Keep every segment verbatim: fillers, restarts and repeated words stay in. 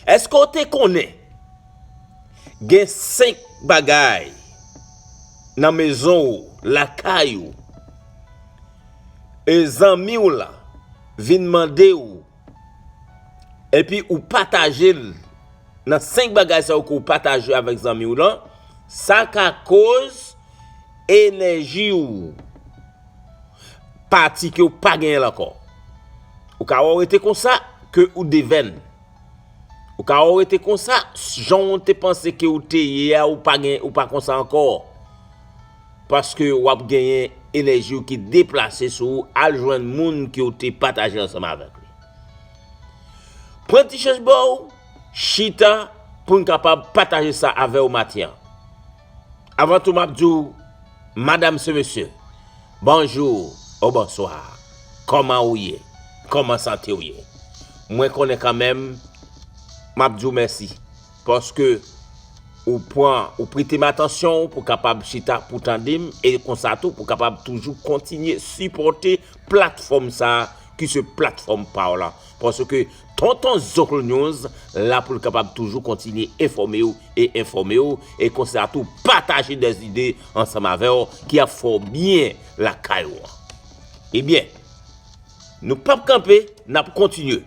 Èske w te konnen gen senk bagay nan mezon w, lakay ou, e zanmi w la vin mande w, epi ou pataje l nan senk bagay sa yo ke w pataje avèk zanmi w lan, sa ka koz enèji w pati ke w pa genyen l ankò. Ou ka wè w rete konsa ke ou devèn. Ou ka wè w rete konsa, jan w te panse ke w te ye a, ou pa gen, ou pa konsa ankò. Paske w ap genyen enèji w ki deplase sou ou al jwenn moun ke w te pataje ansanm avèk li. Pran ti chèz ba w, chita pou n kapab pataje sa avè w maten an. Avan tou, m ap di w, madanm, se mesye, bonjou ou bonswa. Kòman ou ye? Kòman sante w ye? Mwen konnen kanmenm, m ap di w mèsi. Paske ou pran, ou prete m atansyon w pou kapab chita, pou tande m, e konsa tou, pou kapab toujou kontinye sipòte platfòm sa a, ki se platfòm pa w la. Paske Tonton Zokl News la pou l kapab toujou kontinye enfòme w e enfòme w, e konsa tou pataje dè zide ansanm avè w ki ap fè w byen lakay ou an. Ebyen, nou p ap kanpe, n ap kontinye.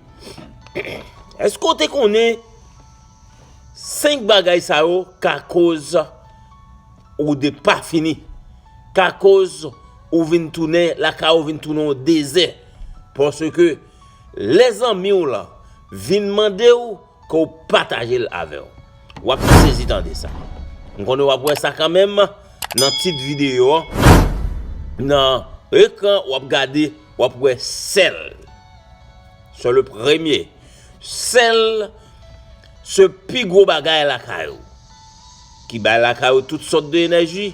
Èske w te konnen senk bagay sa yo ka koz ou depafini, ka koz ou vin tounen, lakay ou vin tounen yon dezè? Paske lè zanmi w lan vin mande w ke w pataje l avè w, w ap sezi tande sa. M konnen w ap wè sa kanmenm nan tit videyo an, nan ekran w ap gade, w ap wè sèl. Se le premye. Sèl se pi gwo bagay lakay ou, ki bay lakay ou tout sòt de enèji.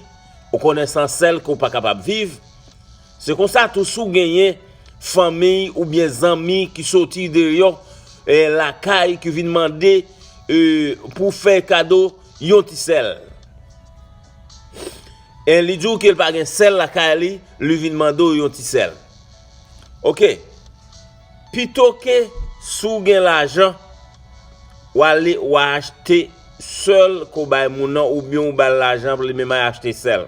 Ou konnen san sèl ke w pa kapab viv. Se konsa tou, si w genyen fanmi oubyen zanmi ki soti deyò, eh, lakay, ki vin mande, eh, pou w fè kado yon ti sèl. E li di w ke l pa gen sèl lakay li, li vin mande w yon ti sèl. Oke. Pito ke si w gen lajan, w ale, w a achte sèl ke w bay moun nan, oubyen w ba l lajan pou li menm al achte sèl.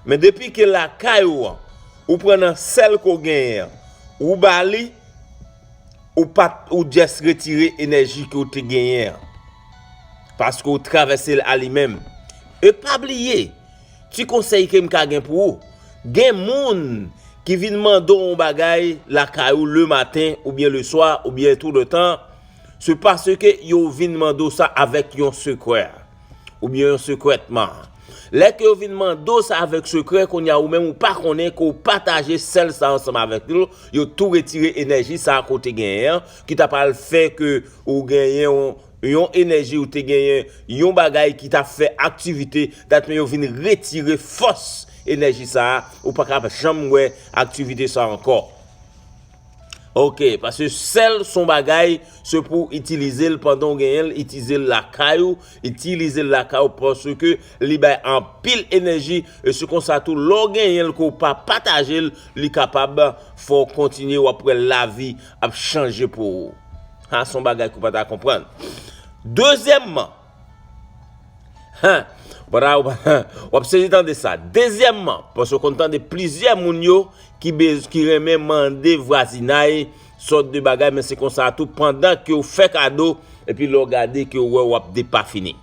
Men depi ke lakay ou an, ou pran nan sèl ke w genyen an, ou ba li, ou pa t, ou just retire enèji ke w te genyen an. Paske w travèse l a li menm. E pa bliye, ti konsèy ke m ka gen pou ou, gen moun ki vin mande w yon bagay lakay ou le maten, oubyen le swa, oubyen tou le tan, se paske yo vin mande w sa avèk yon sekrè, oubyen yon sekrètman. Lè ke yo vin mande w sa avèk sekrè, kounye a ou menm ou pa konnen ke w pataje sèl sa ansanm avèk yo, yo tou retire enèji sa ke w te genyen an, ki ta pral fè ke ou genyen yon, yon enèji, ou te genyen yon bagay ki t ap fè aktivite, dat men yo vin retire fòs enèji sa a, ou pa ka janm wè aktivite sa a ankò. Oke, paske sèl se yon bagay, se pou w itilize l pandan w genyen l, itilize l lakay ou, itilize l lakay ou, paske li bay anpil enèji, e se konsa tou, lè w genyen l ke w pa pataje l, li kapab fè w kontinye, w ap wè lavi ap chanje pou ou. Ha, se yon bagay ke w pa ta konprann. Dezyèmman, Hen, w ap, w ap sezi tande sa. Dezyèmman, paske w konn tande plizyè moun yo ki bez-, ki renmen mande vwazinay sòt de bagay, men se konsa tou, pandan ke w fè kado, epi lè w gade ke w wè w ap depafini.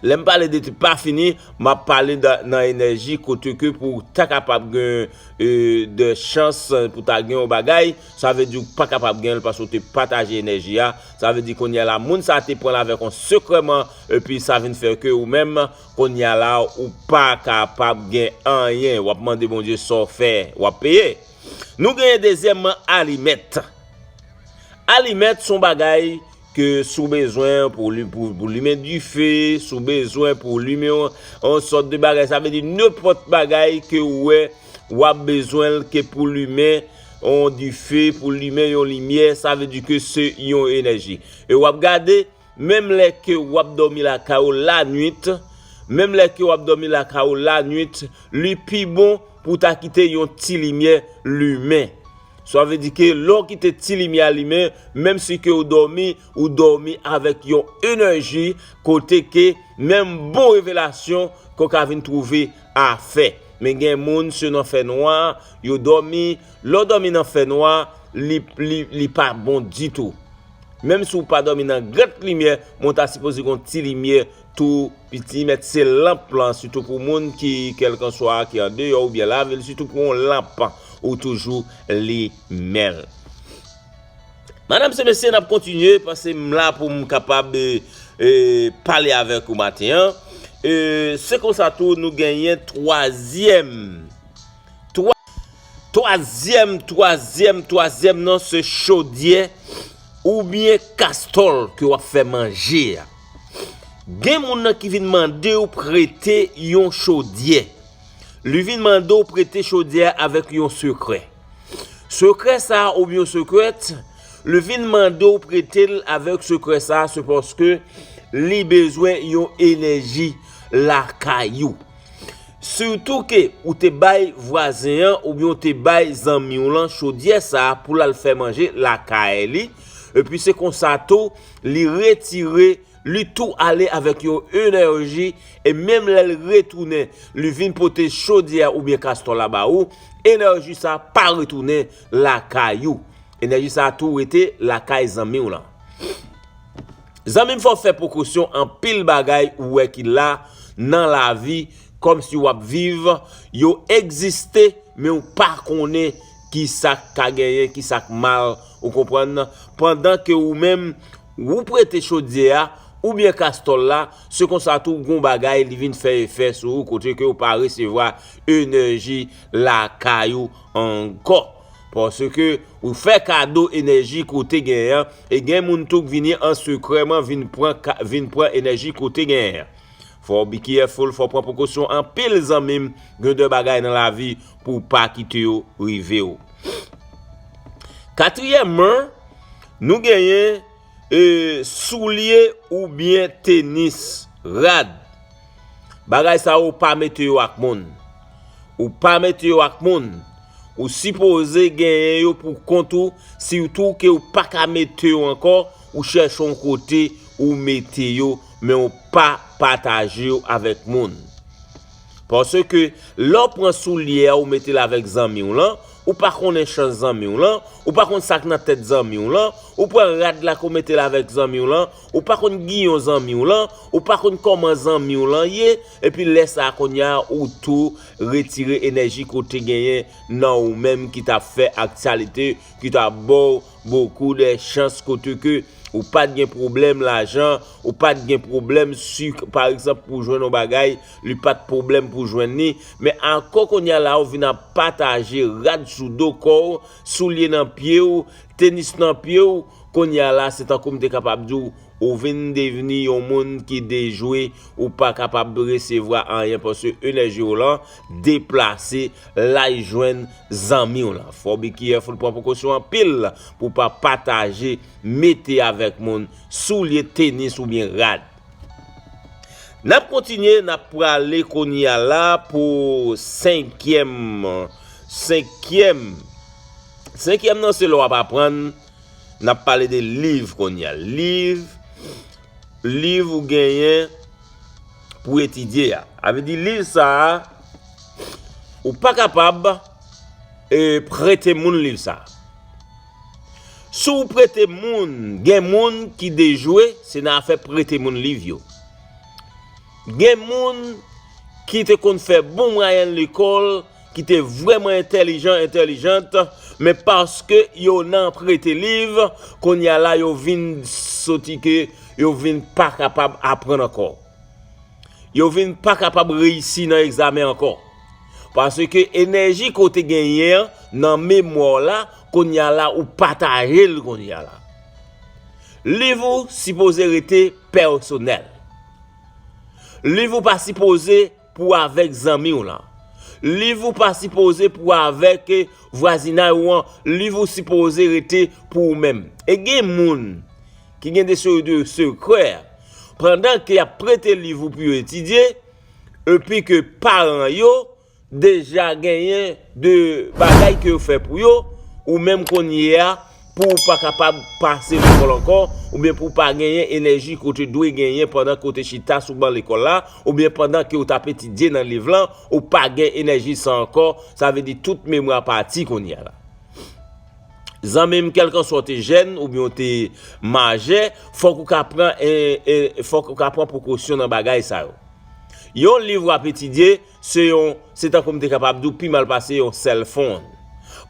Lè m pale de depafini, m ap pale da-, nan enèji kote ke pou w ta kapab gen e, de chans pou ta gen yon bagay, sa vle di w pa kapab gen l paske w te pataje enèji a. Sa vle di kounye a la, moun sa te pran l avèk yon sekrèman, epi sa vin fè ke ou menm, kounye a la, ou pa kapab gen anyen. W ap mande Bondye sa w fè, w ap peye. Nou genyen dezyèmman alimèt. Alimèt se yon bagay ke si w bezwen pou li-, pou, pou limen dife, si w bezwen pou limen yon, yon sòt de bagay, sa vle di nenpòt bagay ke w wè w ap bezwen l ke pou limen yon dife, pou limen yon limyè, sa vle di ke se yon enèji. E w ap gade, menm lè ke w ap dòmi lakay ou lannuit, menm lè ke w ap dòmi lakay ou lannuit, li pi bon pou w ta kite yon ti limyè limen. Sa vle di ke lè w kite ti limyè a limen, menm si ke ou dòmi, ou dòmi avèk yon enèji kote ke menm bon revelasyon ke w ka vin twouve a fè. Men gen moun se nan fènwa yo dòmi, lè w dòmi nan fènwa, li, li, li pa bon ditou. Menm si w pa dòmi nan gran limyè, men w ta sipoze gen yon ti limyè tou piti, mèt se lanp lan, sitou pou moun ki, kèlkanswa, ki andeyò oubyen lavil, sitou pou yon lanp, ou toujou limen l. Madanm se mesye, n ap kontinye, paske m la pou m kapab, e, e, pale avèk ou maten an. E, se konsa tou, nou genyen twazyèm. Twa-, twazyèm, twazyèm, twazyèm nan se chodyè oubyen kastòl ke w ap fè manje a. Gen moun nan ki vin mande w prete yon chodyè. Li vin mande w prete chodyè a avèk yon sekrè. Sekrè sa a oubyen sekrèt, li vin mande w prete l avèk sekrè sa a, se paske li bezwen yon enèji lakay ou. Sitou ke ou te bay vwazen an oubyen ou te bay zanmi w lan chodyè sa a pou l al fè manje lakay li, epi se konsa tou, li retire, li tou ale avèk yon enèji, e menm lè l retounen, li vin pote chodyè a oubyen kastòl la ba ou, enèji sa a pa retounen lakay ou. Enèji sa a tou rete lakay zanmi w lan. Zanmi m, fò w fè prekosyon, anpil bagay ou wè ki la nan lavi, kòmsi w ap viv, yo egziste, men w pa konnen ki sa k ka genyen, ki sa k mal, ou konprann? Pandan ke ou menm, ou prete chodyè a, oubyen kastòl la, se konsa tou gon bagay li vin fè efè sou ou, kote ke ou pa resevwa enèji lakay ou ankò. Paske ou fè kado enèji ke w te genyen an, e gen moun tou k vini an sekrèman vin pran ka-, vin pran enèji ke w te genyen an. Fò w be careful, fò w pran prekosyon anpil zanmi m, gen de bagay nan lavi pou w pa kite yo rive w. Katriyèmman, nou genyen, e, soulye oubyen tenis, rad. Bagay sa yo pa mete yo ak moun. Ou pa mete yo ak moun. Ou sipoze genyen yo pou kont ou, sitou ke ou pa ka mete yo ankò, ou chèche yon kote ou mete yo, men ou pa pataje yo avèk moun. Paske lè w pran soulye a ou mete l avèk zanmi w lan, ou pa konnen chans zanmi w lan, ou pa konn sa k nan tèt zanmi w lan, ou pran rad la ke w mete l avèk zanmi w lan, ou pa konn giyon zanmi w lan, ou pa konn kòman zanmi w lan ye, epi lè sa a kounye a ou tou retire enèji ke w te genyen nan ou menm ki t ap fè aktyalite, ki t ap ba w bokou de chans kote ke ou pa t gen pwoblèm lajan, ou pa t gen pwoblèm si, pa egzanp, pou jwenn yon bagay, li pa t pwoblèm pou jwenn li. Men ankò kounye a la, ou vin ap pataje rad sou do kò w, soulye nan pye w, tenis nan pye w, kounye a la, se tankou m te kapab di w, ou vin devni yon moun ki dejwe, ou pa kapab resevwa anyen paske enèji w lan deplase, l al jwenn zanmi w lan. Fò w be careful, pran prekosyon anpil pou w pa pataje, mete avèk moun, soulye, tenis oubyen rad. N ap kontinye, n ap prale kounye a la pou senkyèm, senkyèm, senkyèm nan se lè w ap aprann, n ap pale de liv kounye a. Liv, liv ou genyen pou etidye a. A vle di liv sa a, ou pa kapab, e, prete moun liv sa a. Si w prete moun, gen moun ki dejwe, se nan afè prete moun liv yo. Gen moun ki te konn fè bon mwayèn lekòl, ki te vrèman entèlijan, entèlijant, men paske yo nan prete liv, kounye a la yo vin soti ke yo vin pa kapab aprann ankò. Yo vin pa kapab reyisi nan egzamen ankò. Paske enèji ke w te genyen an nan memwa w la, kounye a la, ou pataje l kounye a la. Liv ou sipoze rete pèsonèl. Liv ou pa sipoze pou avèk zanmi w lan. Liv ou pa sipoze pou avèk, eh, vwazinay ou an. Liv ou sipoze rete pou ou menm. E gen moun ki gen de seri de sekrè, pandan ke y ap prete liv ou pou yo etidye, epi ke paran yo deja genyen de bagay ke yo fè pou yo, Ou menm kounye a, pou w pa kapab pase lekòl ankò, oubyen pou w pa genyen enèji ke w te dwe genyen pandan ke w te chita sou ban lekòl la, oubyen pandan ke w t ap etidye nan liv lan, ou pa gen enèji sa ankò, sa vle di tout memwa pati kounye a la. Zanmi m, kèlkanswa w te jèn oubyen w te majè, fòk ou ka pran, e, e, fòk ou ka pran prekosyon nan bagay sa yo. Yon liv w ap etidye, se yon, se tankou m te kapab di w pi mal pase yon cell phone.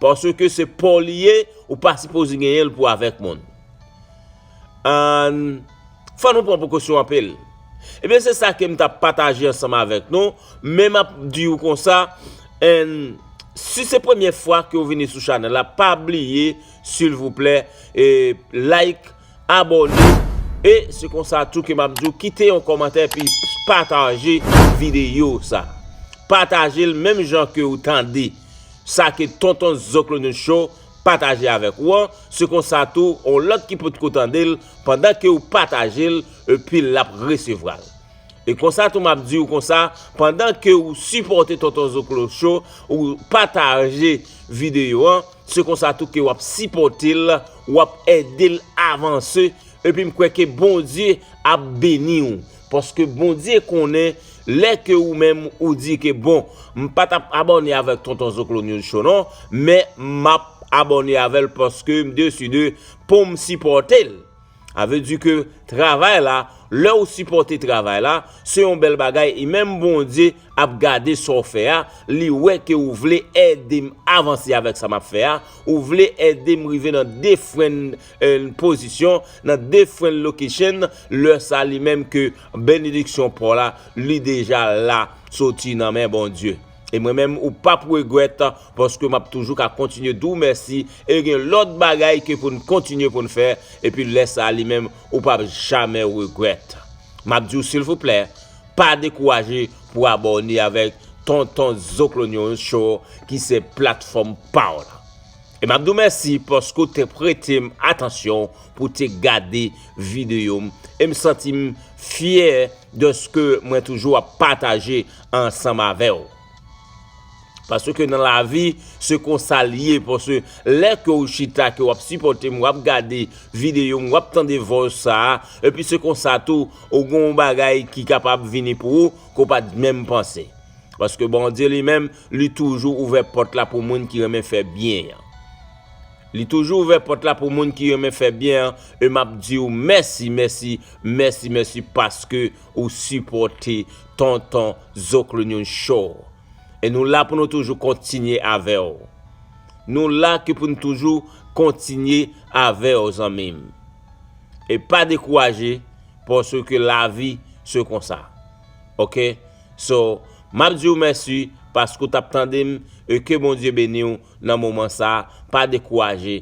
Paske se pa w li ye, ou pa sipoze genyen l pou avèk moun. Ann, fò nou pran prekosyon anpil. Ebyen, se sa ke m t ap pataje ansanm avèk nou, men m ap di w konsa, ann, si se premye fwa ke w vini sou chanèl la, pa bliye, silvouplè, e, like, abòne, e se konsa tou ke m ap di w, kite yon kòmantè epi pataje videyo sa. Pataje l menm jan ke w tande sa ke Tonton Zoklo News Show pataje avèk ou an, se konsa tou, yon lòt ki potko tande l, pandan ke w pataje l, epi l ap resevwa l. E konsa tou, m ap di w konsa, pandan ke w sipòte Tonton Zoklo Show, ou pataje videyo an, se konsa tou ke w ap sipòte l, w ap ede l avanse, epi m kwè ke Bondye ap beni w, paske Bondye konnen lè ke ou menm ou di ke, bon, m pa t ap abòne avèk Tonton Zoklo News Show non, men m ap abòne avè l paske m deside pou m sipòte l. Sa vle di ke travay la, lè ou sipòte travay la, se yon bèl bagay, e menm Bondye ap gade sa w fè a, li wè ke ou vle ede m avanse avèk sa m ap fè a, ou vle ede m rive nan different, eh, pozisyon, nan different location, lè sa li menm ke benediksyon pa w la, li deja la, soti nan men Bondye. E mwen menm, ou p ap regrèt, paske m ap toujou ka kontinye di w mèsi, e gen lòt bagay ke pou n kontinye pou n fè, epi lè sa a li menm, ou p ap jamè regrèt. M ap di w, silvouplè, pa dekouraje pou abòne avèk Tonton Zoklo News Show, ki se platfòm pa w la. E m ap di w mèsi paske w te prete m atansyon pou w te gade videyo m. E m santi m fyè dèske mwen toujou ap pataje ansanm avè w. Paske nan lavi, se konsa l ye. Paske lè ke w chita, ke w ap sipòte m, w ap gade videyo m, w ap tande vòs sa a, epi se konsa tou, ou gen yon bagay ki kapab vini pou ou, ke w pa t menm panse. Paske Bondye li menm, li toujou ouvè pòt la pou moun ki renmen fè byen an. Li toujou ouvè pòt la pou moun ki renmen fè byen an. E m ap di w mèsi, mèsi, mèsi, mèsi paske ou sipòte Tonton Zoklo News Show. E nou la pou nou toujou kontinye avè w. Nou la ke pou nou toujou kontinye avè w, zanmi m. E pa dekouraje, paske lavi se konsa. Oke? So, m ap di w mèsi paske w t ap tande m, e ke Bondye beni w nan moman sa a. Pa dekouraje.